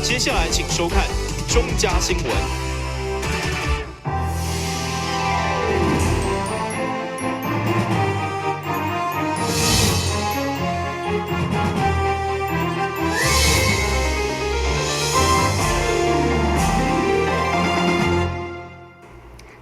接下來請收看中嘉新聞。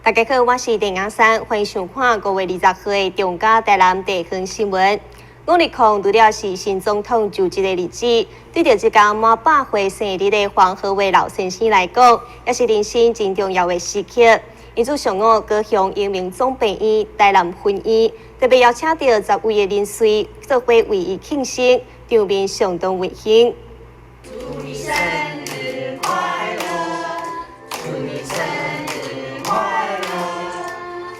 大家好，我是鄭雅珊，歡迎收看5月20號的中嘉台南地方新聞。520除了是新總統就職的日子，對著這工滿百歲生日的黃和偉老先生來講，也是人生真重要的時刻。因此上午高雄榮民總病院台南分院特別邀請到10位的人士，做伙為伊慶生，場面相當溫馨。祝你生日快樂，祝你生日快樂，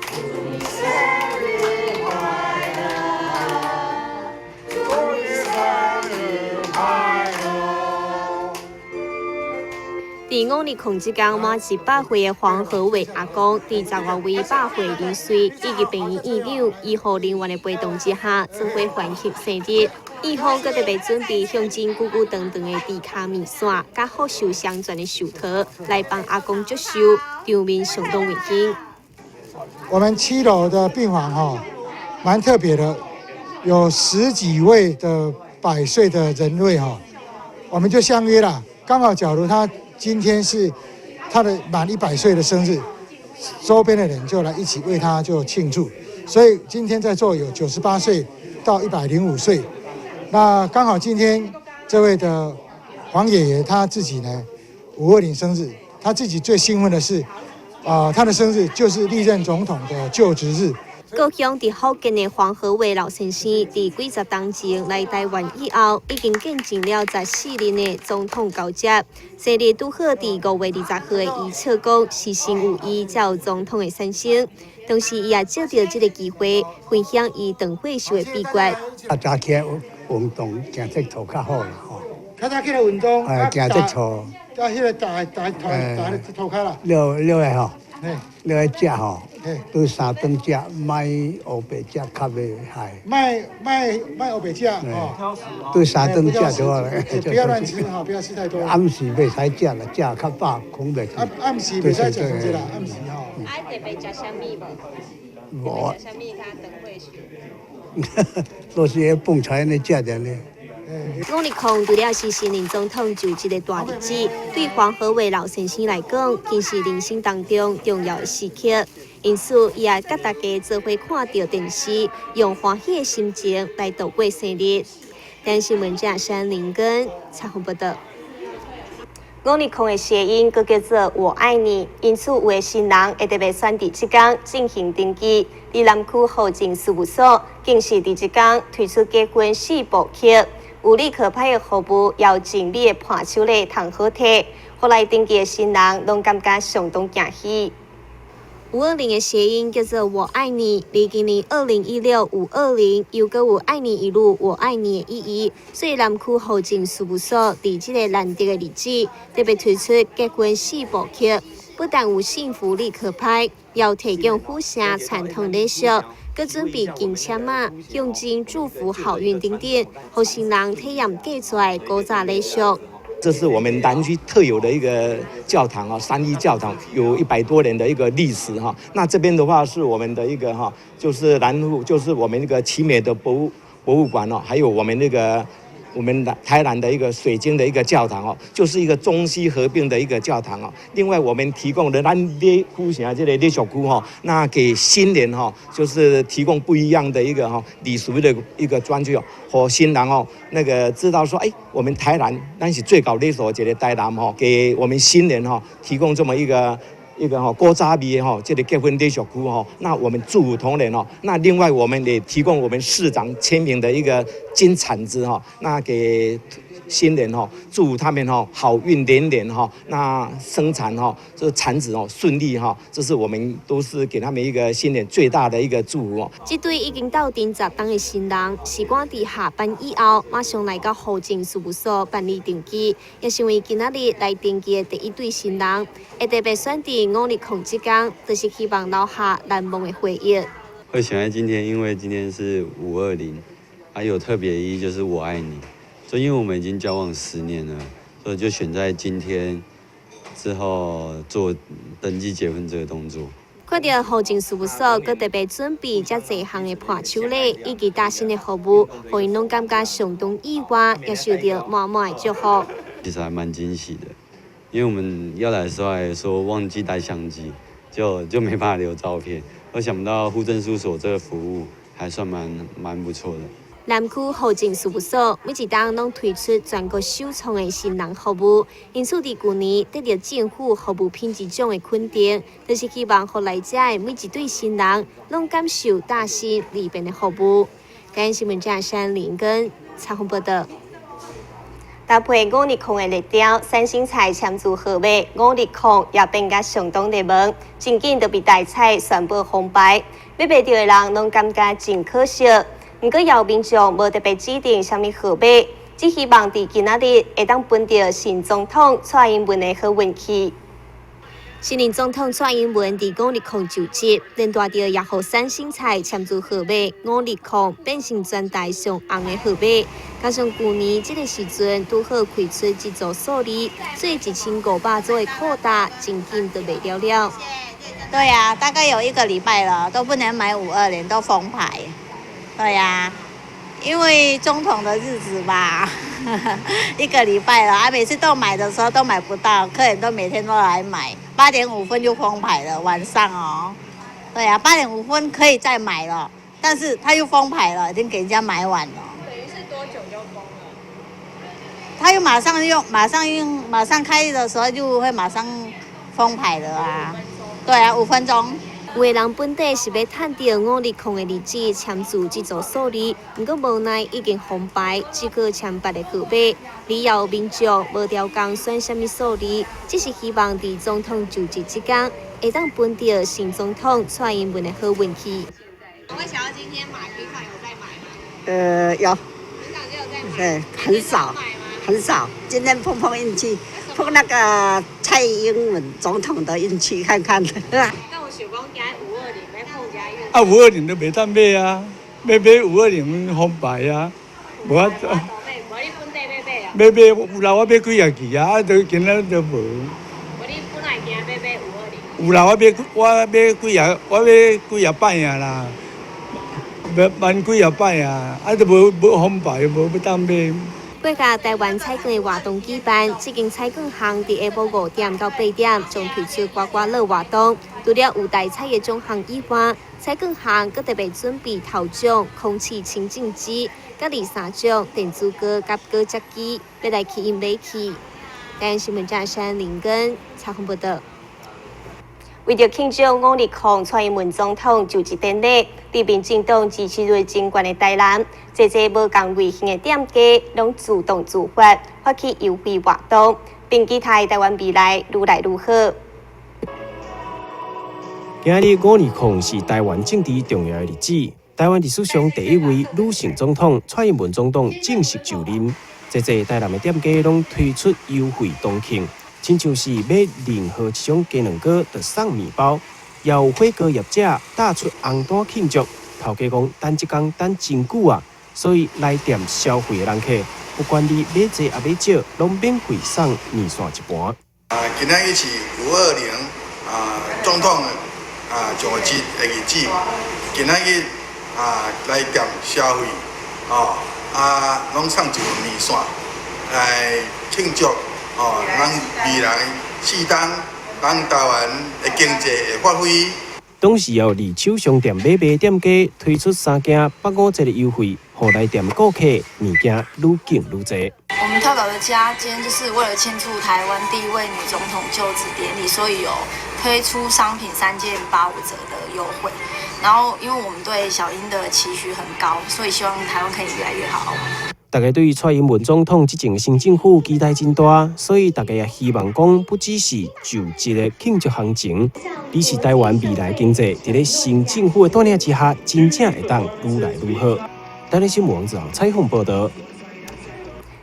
祝你生日快樂，祝你生日快樂。佇520這工滿100歲的黃和偉阿公，佇10外位百歲人士以及病院院長、醫護人員的陪同之下，做伙歡慶生日。院方閣特別準備象徵久久長長的豬跤麵線，佮福壽相傳的壽桃，來幫阿公祝壽，場面相當溫馨。我們7樓的病房哈，蠻特別的，有10幾位的百歲的人類哈，我們就相約了，剛好假如他今天是他的滿100歲的生日，周邊的人就來一起為他就慶祝，所以今天在座有98歲到105歲。那剛好今天這位的黃爺爺他自己呢，520生日，他自己最興奮的是，他的生日就是歷任總統的就職日。故鄉佇福建的黃和偉老先生，佇幾十冬前來台灣以後，已經見證了14任的總統交接。生日拄好佇5月20號的預測講，是先有伊才有總統的產生。同時，伊也藉著這個機會分享伊長歲壽的秘訣。啊，早起來運動，行佚佗較好啦吼。較早起來運動，哎，行佚佗。啊，彼個大大頭大塗跤啦。了了個吼，了個食吼，對三頓食，莫烏白食，較袂害。莫莫莫烏白食吼。對三頓食就好了。不要亂吃哈，不要吃太多。暗時袂使食啦，食較飽，睏袂去。暗暗時袂使食傷濟啦，暗時吼。啊，特別食啥物無？無。食啥物較長歲壽？都是彼飯菜按呢食著呢。520除了是新任總統就職的大日子，對黃和偉老先生來講，更是人生當中重要的時刻。因此，伊也佮大家做伙看著電視，用歡喜的心情來度過生日。電視新聞記者山林根採訪報導。520的諧音閣叫做“我愛你”，因此有的新人會特別選佇這工進行登記。佇南區戶政事務所，更是佇這工推出結婚四部曲，有立可拍的服務，也有精美的伴手禮通好提，予來登記的新人攏感覺相當驚喜。520的諧音叫做“我愛你”，而今年2016 520又閣有“愛你一路，我愛你”的意義，所以南區戶政事務所佇這個難得的日子，特別推出結婚四部曲，不但有幸福立可拍，也有提供府城傳統禮俗，閣準備金簽仔、象徵祝福好運等等，予新人體驗過出來古早禮俗。這是我們南區特有的一個教堂啊，三一教堂有100多年的一個歷史哈。那這邊的話是我們的一個哈，就是南部，就是我們那個奇美的博物館哦，還有我們那個我們台南的一個水晶的一個教堂哦，就是一個中西合併的一個教堂哦。另外，我們提供的咱的府城這個禮俗區哈，那給新人哈，就是提供不一樣的一個哈禮俗的一個專區哦，予新人哦，那個知道說，哎，我們台南咱是最高禮俗這個台南哈，給我們新人哈提供這麼一個哈古早味的哈這個結婚禮俗區哈，那我們祝福同仁哦。那另外我們也提供我們市長簽名的一個金鏟子哈，那給新人哈，祝他們哈好運連連哈，那生產哈這個產子哦順利哈，這是我們都是給他們一個新年最大的一個祝福哦。這對已經鬥陣10冬的新人，是趕佇下班以後，馬上來到戶政事務所辦理登記，也成為今仔日來登記的第一對新人，會特別選佇520這工，就是希望留下難忘的回憶。會選在今天，因為今天是520，還有特別意義，就是我愛你。就因為我們已經交往10年了，所以就選在今天之後做登記結婚這個動作。看著戶政事務所閣特別準備遮濟項的伴手禮以及貼心的服務，予𪜶攏感覺相當意外，也受著滿滿的祝福。其實還蠻驚喜的，因為我們要來的時候還說忘記帶相機，就沒辦法留照片。我想不到戶政事務所這個服務還算蠻不錯的。南區戶政事務所每一冬攏推出全國首創的新人服務，因此佇舊年得著政府服務品質獎的肯定，就是希望予來遮的每一對新人攏感受貼心利便的服務。台新聞記者林根採訪報導。搭配520的熱潮，三星菜簽注號碼520也變甲相當熱門，真緊就被大彩宣布封牌，買袂著的人攏感覺真可惜。毋過，有民眾無特別指定啥物號碼，只希望佇今仔日會當分著新總統蔡英文的好運氣。新任總統蔡英文佇520就職，連帶著也予三星彩簽注號碼520變成全台上紅的號碼。加上舊年這个時陣拄好開出這組數字，所以1500組的擴大真緊就賣了了。對呀，大概有一個禮拜了，都不能買520，都封牌。對呀，因為總統的日子吧，一個禮拜了啊，每次都買的時候都買不到，客人都每天都來買，8點5分就封牌了，晚上哦。對呀，8點5分可以再買了，但是他又封牌了，已經給人家買完了。等於是多久就封了？他又馬上用，馬上用，馬上開的時候就會馬上封牌了啊。對啊，5分鐘。有的人本底是欲趁著520的日子簽注這組數字，毋過無奈已經封牌，只好簽別个號碼。理由民眾無刁工選啥物數字，只是希望佇總統就職這工，會當分著新總統蔡英文的好運氣。我會想要今天買，平常有在買嗎？有。平常就有在買。對，很少，很少。今天碰碰運氣，碰那個蔡英文總統的運氣看看。想講今520欲碰一下運。啊，五二零都袂當買啊，欲買520封牌啊，無法度。無你本底欲買啊？欲買有啦，我買幾仔支啊，啊，都今仔都無。無你本來驚欲買520。有啦，我買幾仔，我買幾仔擺啊啦，買萬幾仔擺啊，啊，都無封牌，無欲當買。國家台灣彩券的活動舉辦，這間彩券行佇下晡5點到8點，將推出刮刮樂活動。除了有大彩的獎項以外，彩券行閣特別準備頭獎空氣清淨機、佮23獎電子鍋佮果汁機，欲來吸引買去。台灣新聞記者林根採訪報導。為著慶祝520蔡英文總統就職典禮，佇民進黨支持率真懸的台南，濟濟無仝類型的店家攏自動自發發起優惠活動，並期待台灣未來愈來愈好。今日520是台灣政治重要的日子，台灣歷史上第一位女性總統蔡英文總統正式就任，濟濟台南的店家攏推出優惠當慶。親像是買任何一種雞卵糕就送麵包，也有火鍋業者打出紅單慶祝。頭家講等這工等真久啊，所以來店消費的人客，不管你買濟抑買少，攏免費送麵線一盤。啊，今仔日是520啊，總統啊就職的日子，今仔日啊來店消費，哦啊，攏送一份麵線來慶祝。哦，咱未來4冬，咱台灣的經濟會發揮。同時有二手商店買賣店家推出三件八五折的優惠，予來店顧客物件愈揀愈濟。我們跳蚤的家今天就是為了慶祝台灣第一位女總統就職典禮，所以有推出商品3件85折的優惠。然後，因為我們對小英的期許很高，所以希望台灣可以越來越好。大家對於蔡英文總統這屆新政府期待真大，所以大家也希望講，不只是就職的慶祝行情，而是台灣未來經濟佇咧新政府的帶領之下，真正會當愈來愈好。台灣新聞網採訪報導。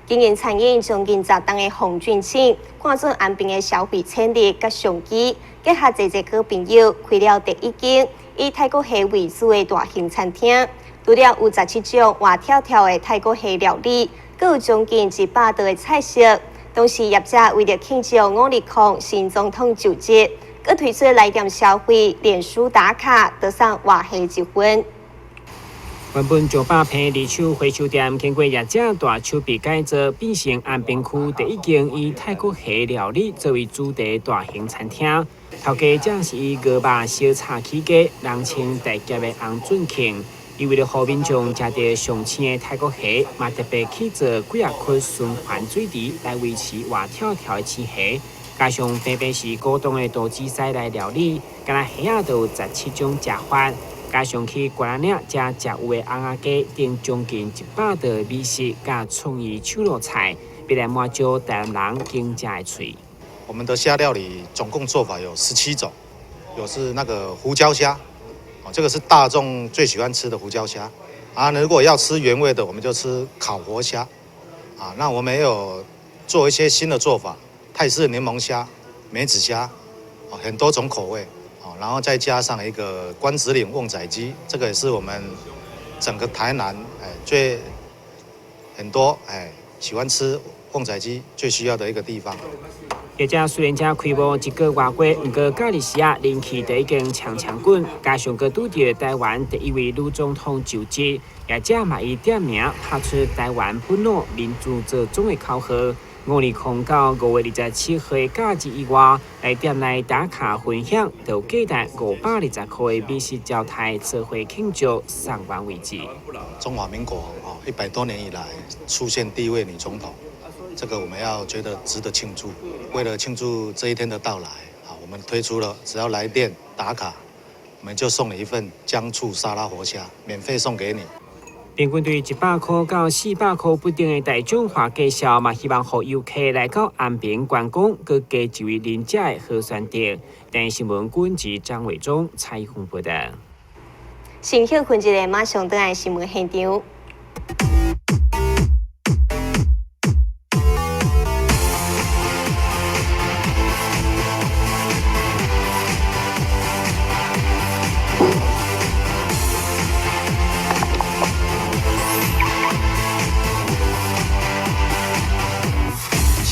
經營餐飲將近10冬的洪俊慶，看準安平的消費潛力佮商機，結合濟濟好朋友，開了第一間以泰國蝦為主的大型餐廳。除了有17種活跳跳的泰國蝦料理，閣有將近100道的菜色。同時業者為著慶祝520新總統就職，閣推出來店消費、臉書打卡，得送活蝦一份。原本上百坪二手回收店，經過業者大手筆改造，變成安平區第一間以泰國蝦料理作為主題大型餐廳。頭家正是以鵝肉燒炒起家，人稱大俠的洪俊慶。伊為著予民眾食著上鮮的泰國蝦，嘛特別去做幾仔窟循環水池來維持活跳跳的鮮蝦，加上平平時古董的刀子師來料理，干焦蝦仔就有17種食法。加上去瓜仔嶺遮食有的紅仔雞，等將近100道美食，佮創意手路菜，欲來滿足台南人揀食的喙。我們的蝦料理總共做法有17種，有是那個胡椒蝦，哦，這個是大眾最喜歡吃的胡椒蝦。啊，如果要吃原味的，我們就吃烤活蝦。啊，那我們也有做一些新的做法，泰式檸檬蝦、梅子蝦，哦，很多種口味。然後再加上一個關子嶺甕仔雞，這個也是我們整個台南最很多喜歡吃甕仔雞最需要的一個地方。業者雖然才開幕一個外月，毋過假日時啊人氣就已經強強滾，加上閣拄著台灣第一位女總統就職，業者嘛以店名拍出台灣本土民主做總的口號。520到5月27號的假日以外，來店內打卡分享，就有價值520塊的美食招待，做伙慶祝送完為止。中華民國哦，100多年以來出現第一位女總統，這個我們要覺得值得慶祝。為了慶祝這一天的到來，啊，我們推出了只要來店打卡，我們就送你一份薑醋沙拉活蝦，免費送給你。平均對100塊到400塊不等的大眾化介紹，嘛希望予遊客來到安平觀光，閣加一位啉食的好選擇。電視新聞軍記張偉忠採訪報道。先休睏一下，馬上轉來新聞現場。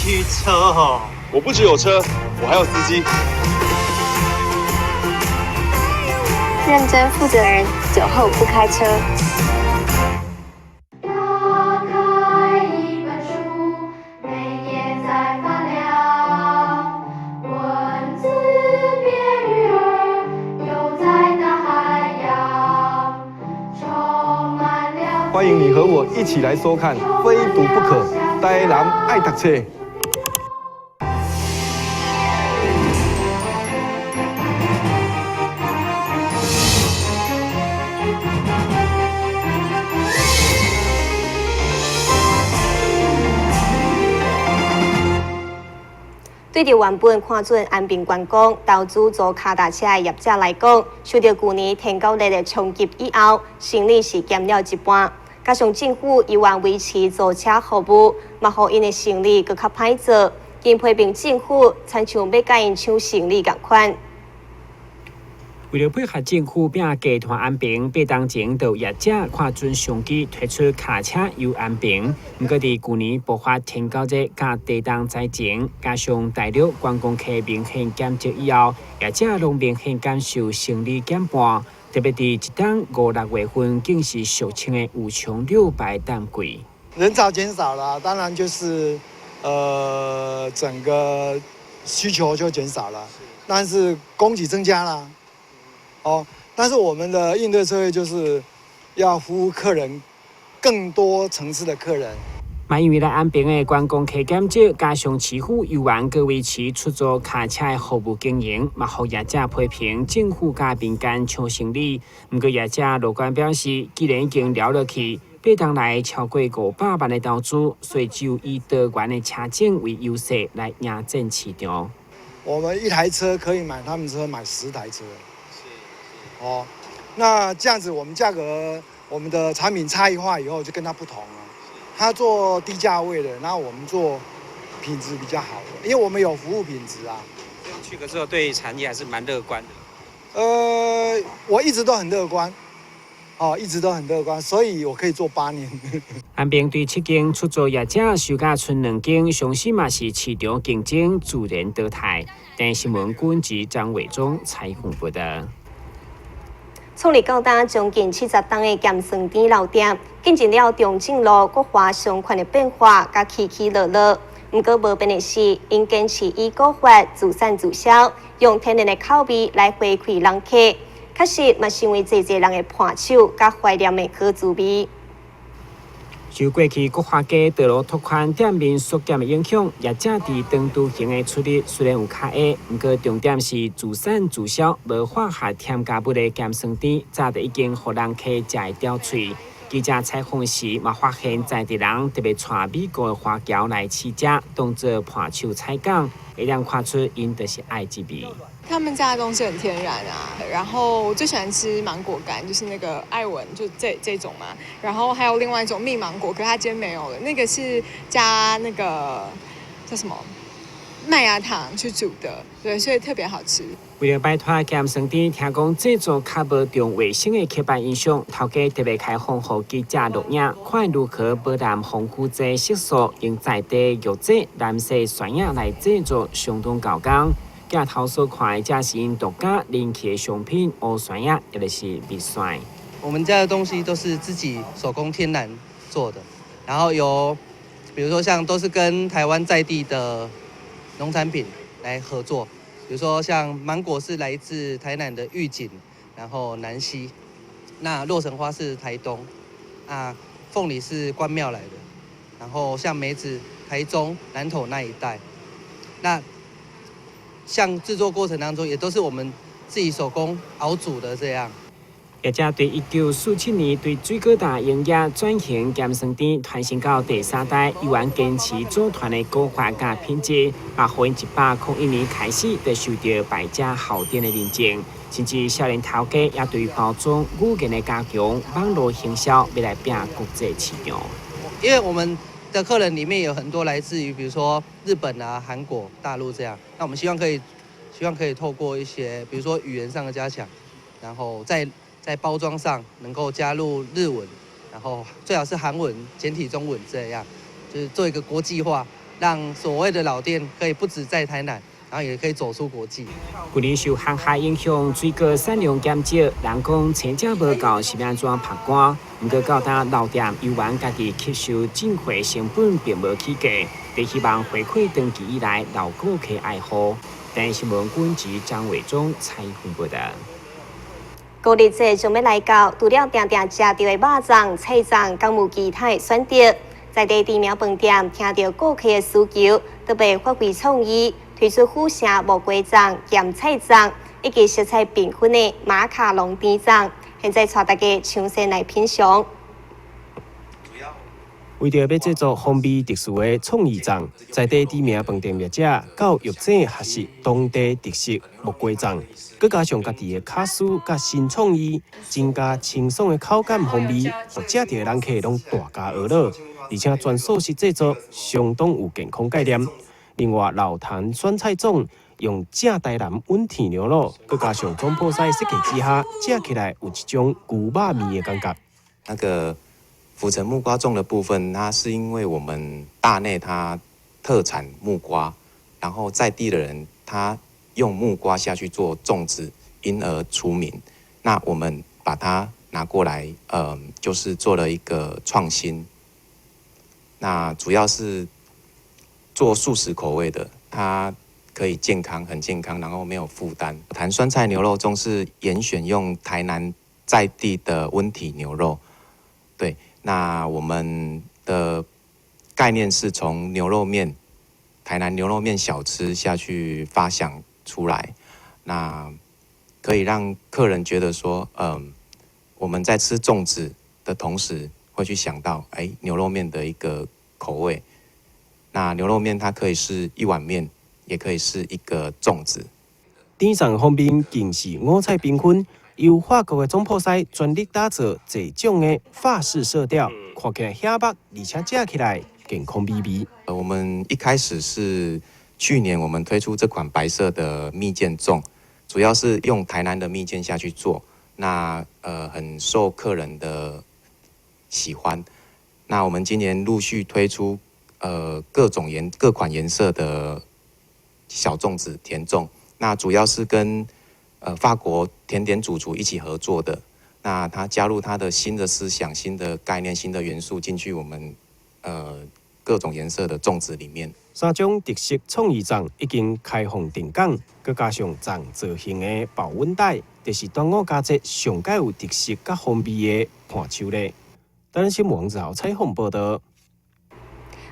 汽車哦，我不只有車，我還有司機。認真負責人，酒後不開車。打開一本書，每頁在發亮，文字變魚兒，游在大海洋，充滿了。歡迎你和我一起來收看《非讀不可》，台南愛讀冊。對著原本看準安平觀光投資租跤踏車的業者來講，受著舊年天狗日的衝擊以後，生意是減了一半。加上政府猶原維持租車服務，嘛予𪜶的生意閣較歹做。經批評政府，親像欲共𪜶搶生意仝款。為著配合政府拚集團安平，八當前就有業者看準商機，推出跤車遊安平。毋過佇舊年爆發天狗日佮地動災情，加上大陸觀光客明顯減少以後，業者攏明顯感受生意減半。特別佇這冬5、6月份，更是俗稱的五窮六百淡季。人潮減少了，當然就是整個需求就減少了，但是供給增加了。哦，但是我們的應對策略就是要服務客人，更多層次的客人。嘛，因為來安平的觀光客減少，加上市府猶原閣維持出租跤車的服務經營，嘛，予業者批評政府佮民間搶生意。毋過業者樂觀表示，既然已經聊落去，八冬來超過500萬的投資，所以只有以多元的車種為優勢來迎戰市場。我們一台車可以買他們車買10台車。哦，那這樣子我們價格，我們的產品差異化以後就跟它不同了。他做低價位的，然後我們做品質比較好的，因為我們有服務品質啊。去了之後對產業還是蠻樂觀的。我一直都很樂觀，哦，一直都很樂觀，所以我可以做8年。安平對七間出租業者收價賰兩間，相信嘛是市場競爭自然淘汰。電視新聞軍記張偉忠採訪報道。創立到今將近70冬的鹹酸甜老店，見證了中正路國華商圈的變化，佮起起落落。毋過無變的是，𪜶堅持以古法自產自銷，用天然的口味來回饋人客，確實嘛成為濟濟人的伴手，佮懷念的好滋味。受過去國華街道路拓寬、店面縮減的影響，業者佇長途行的出入雖然有較矮，毋過重點是自產自銷，無化學添加物的鹹酸甜，早就已經予人客食會叼喙。記者採訪時，嘛發現在地人特別帶美國的華僑來試食，當做伴手採訪，會當看出𪜶就是愛這味。他們家的東西很天然啊，然後我最喜歡吃芒果乾，就是那個愛文，就這種嘛。然後還有另外一種蜜芒果，可是它今天沒有了，那個是加那個叫什麼麥芽糖去煮的，對，所以特別好吃。為了擺脫鹹酸甜，聽講製作較無重衛生的刻板印象，頭家特別開放予記者錄影，看如何無含防腐劑色素，用在地玉子藍色酸葉來製作，相當夠工。鏡頭所看的，這是𪜶獨家人氣的商品烏酸葉，抑就是蜜蒜。我們家的東西都是自己手工天然做的，然後有，比如說像都是跟台灣在地的農產品來合作，比如說像芒果是來自台南的玉井，然後南溪，那洛神花是台東，啊，鳳梨是關廟來的，然後像梅子台中南投那一帶，那像製作過程當中也都是我們自己手工熬煮的這樣。業者對1947年對水果店營業轉型鹹酸甜，傳承到第三代，依然堅持祖傳的古法佮品質，嘛，予𪜶101年開始就受著百家好店的認證，甚至少年頭家也對包裝語言的加強、網路行銷，欲來拚國際市場。因為我們的客人裡面有很多來自於，比如說日本啊、韓國、大陸這樣，那我們希望可以透過一些，比如說語言上的加強，然後在包裝上能夠加入日文，然後最好是韓文、簡體中文這樣，就是做一個國際化，讓所謂的老店可以不止在台南，然後也可以走出國際。舊年受旱害影響，水果產量減少，人講青椒無夠是欲按怎曝光？毋過到今老店猶原家己吸收進貨成本並無起價，佇希望回饋長期以來老顧客愛護。電視新聞軍記張偉忠採訪報道。高日節將欲來到，除了定定食著的肉粽、菜粽，敢有其他的選擇？在地知名飯店聽著顧客的需求，特別發揮創意，推出府城木瓜粽、鹹菜粽，以及色彩繽紛的馬卡龍甜粽，現在帶大家搶先來品嘗。為著欲製作風味特殊的創意粽，在地知名飯店業者到業者學習當地特色木瓜粽，閣加上家己的巧思佮新創意，增加清爽的口感風味，予食著的人客攏大加呵咾。而且全素食製作，相當有健康概念。另外，老壇酸菜粽用正台南溫體牛肉，閣加上總鋪師設計之下，食起來有一種牛肉麵的感覺。那個府城木瓜粽的部分，它是因為我們大內它特產木瓜，然後在地的人他用木瓜下去做粽子，因而出名。那我們把它拿過來，就是做了一個創新。那主要是做素食口味的，它可以健康，很健康，然後沒有負擔。談酸菜牛肉粽是嚴選用台南在地的溫體牛肉，對。那我們的概念是從牛肉麵，台南牛肉麵小吃下去發想出來，那可以讓客人覺得說，我們在吃粽子的同時，會去想到，牛肉麵的一個口味。那牛肉麵它可以是一碗麵，也可以是一個粽子。甜粽方面更是五彩繽紛。由法國的總鋪師全力打造濟種的法式色調，看起來醒目，而且食起來健康美味。我們一開始是去年我們推出這款白色的蜜餞粽，主要是用台南的蜜餞下去做。那很受客人的喜歡。那我們今年陸續推出各款顏色的小粽子甜粽，那主要是跟法國甜點主廚一起合作的。那他加入他的新的思想、新的概念、新的元素進去我們各種顏色的粽子裡面。三種特色創意粽已經開放訂購，閣加上粽造型的保溫袋，就是端午佳節上蓋有特色佮風味的伴手禮。台南新聞王子豪採訪報導。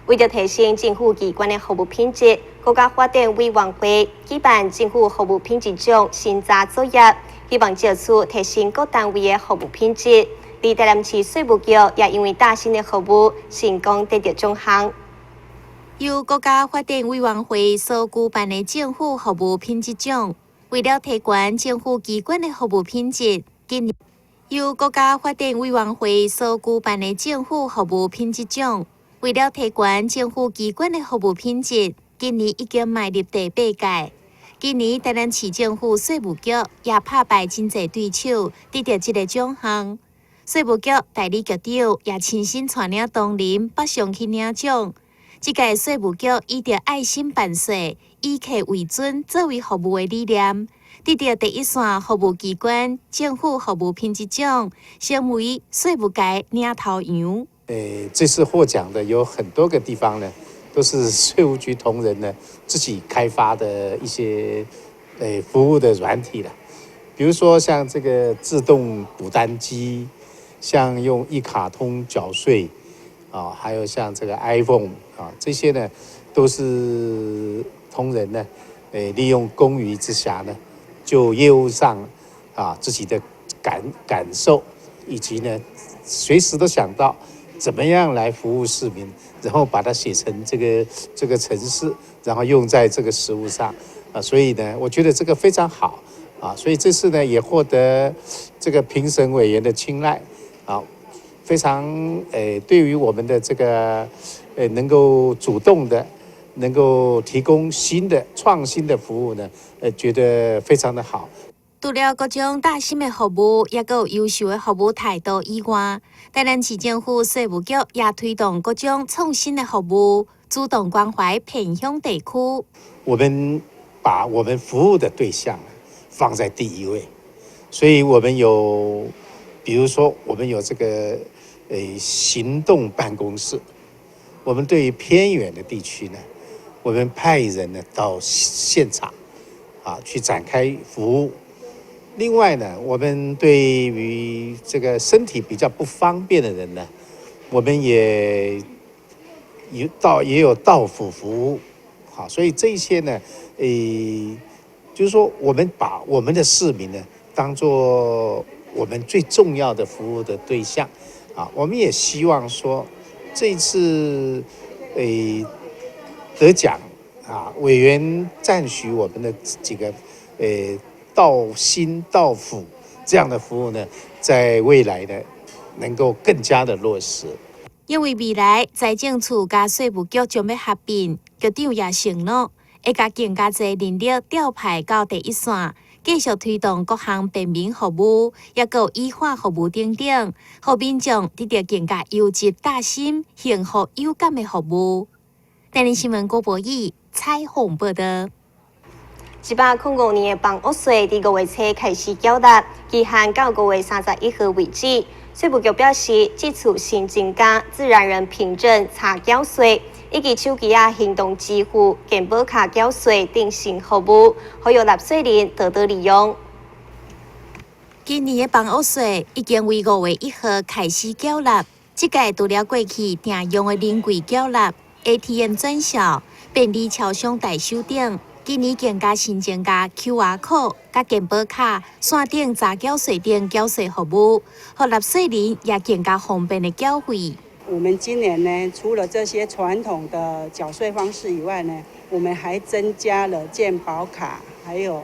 為著提升政府機關的服務品質，國家發展委員會舉辦政府服務品質獎審查作業，希望藉此提升各單位的服務品質。而台南市稅務局也因為嶄新的服務，成功得著獎項。由國家發展委員會所舉辦的政府服務品質獎，為了提懸政府機關的服務品質，今年由國家發展委員會所舉辦的政府服務品質獎，為了提懸政府機關的服務品質，今年已經邁入第八屆。今年台南市政府稅務局也拍敗真濟對手，得著這個獎項。稅務局代理局長也親身帶領同仁北上去領獎。這屆稅務局以著愛心辦稅、以客為尊作為服務的理念，得著第一線服務機關政府服務品質獎，成為稅務界領頭羊。這次獲獎的有很多個地方呢，都是稅務局同仁呢自己開發的一些服務的軟體啦，比如說像這個自動補單機，像用一卡通繳稅啊，還有像這個 iPhone 啊，這些呢都是同仁呢，利用公餘之暇呢，就業務上啊自己的感受，以及呢隨時都想到怎麼樣來服務市民，然後把它寫成這個程式，然後用在這個實務上啊，所以呢，我覺得這個非常好啊，所以這次呢也獲得這個評審委員的青睞啊，非常對於我們的這個能夠主動的，能夠提供新的創新的服務呢，覺得非常的好。除了各種嶄新的服務，也閣有優秀的服務態度以外，台南市政府稅務局也推動各種創新的服務，主動關懷偏鄉地區。我們把我們服務的對象放在第一位，所以我們有，比如說我們有這個行動辦公室，我們對於偏遠的地區呢，我們派人呢到現場啊去展開服務。另外呢，我們對於這個身體比較不方便的人呢，我們也有到府服務，好，所以這些呢，就是說我們把我們的市民呢當做我們最重要的服務的對象，啊，我們也希望說這次得獎啊，委員讚許我們的幾個到心到府這樣的服務呢，在未來呢，能夠更加的落實。因為未來財政處佮稅務局將欲合併，局長也承諾會共更加濟人力調派到第一線，繼續推動各項便民服務，抑閣有醫化服務等等，予民眾得著更加優質、貼心、幸福有感的服務。台南新聞郭博義採訪報導。105年的房屋稅佇5月初開始繳納，期限到5月31號為止。稅務局表示，這次新增加自然人憑證查繳稅，以及手機仔行動支付、健保卡繳稅等新服務，予納稅人多多利用。今年的房屋稅已經為5月1號開始繳納，這屆除了過去定用的臨櫃繳納、ATM 轉數、便利超商代收等。今年更加新增加 QR code、佮健保卡、線頂查繳稅等繳稅服務，予納稅人也更加方便的繳費。我們今年呢，除了這些傳統的繳稅方式以外呢，我們還增加了健保卡，還有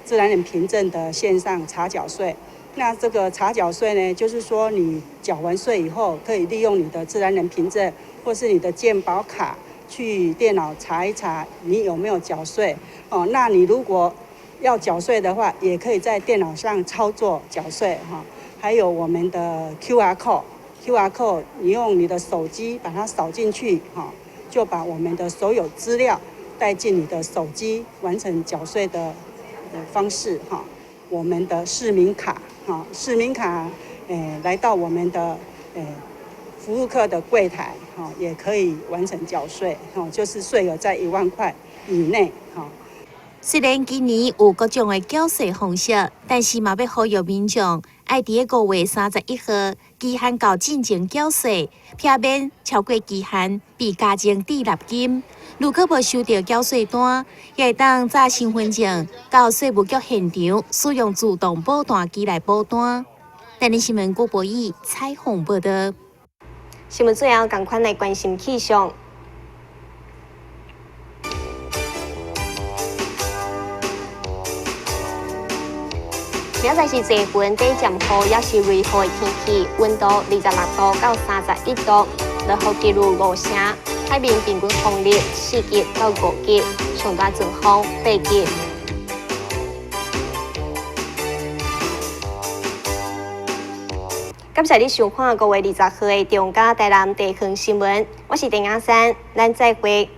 自然人憑證的線上查繳稅。那這個查繳稅呢，就是說你繳完稅以後，可以利用你的自然人憑證或是你的健保卡，去電腦查一查你有沒有繳稅哦。那你如果要繳稅的話，也可以在電腦上操作繳稅哈。還有我們的 QR code，QR code 你用你的手機把它掃進去哈，就把我們的所有資料帶進你的手機，完成繳稅的方式哈。我們的市民卡哈，市民卡來到我們的服務課的櫃檯哈，也可以完成繳稅哈，就是稅額在1萬塊以內哈。雖然今年有各種的繳稅方式，但是嘛欲呼籲民眾愛佇咧5月31號期限到進前繳稅，避免超過期限被加徵滯納金。如果無收著繳稅單，也會當紮身份證到稅務局現場使用自動報單機來報單。台南新聞郭博義採訪報導。新聞最後，仝款來關心氣象。明仔載是濟雲底漸雨，抑是雷雨的天氣，溫度26度到31度，落雨幾率5成，海面平均風力4級到5級，上大陣風8級。感謝你收看5月20號的中嘉台南地方新聞，我是鄭雅珊，咱再會。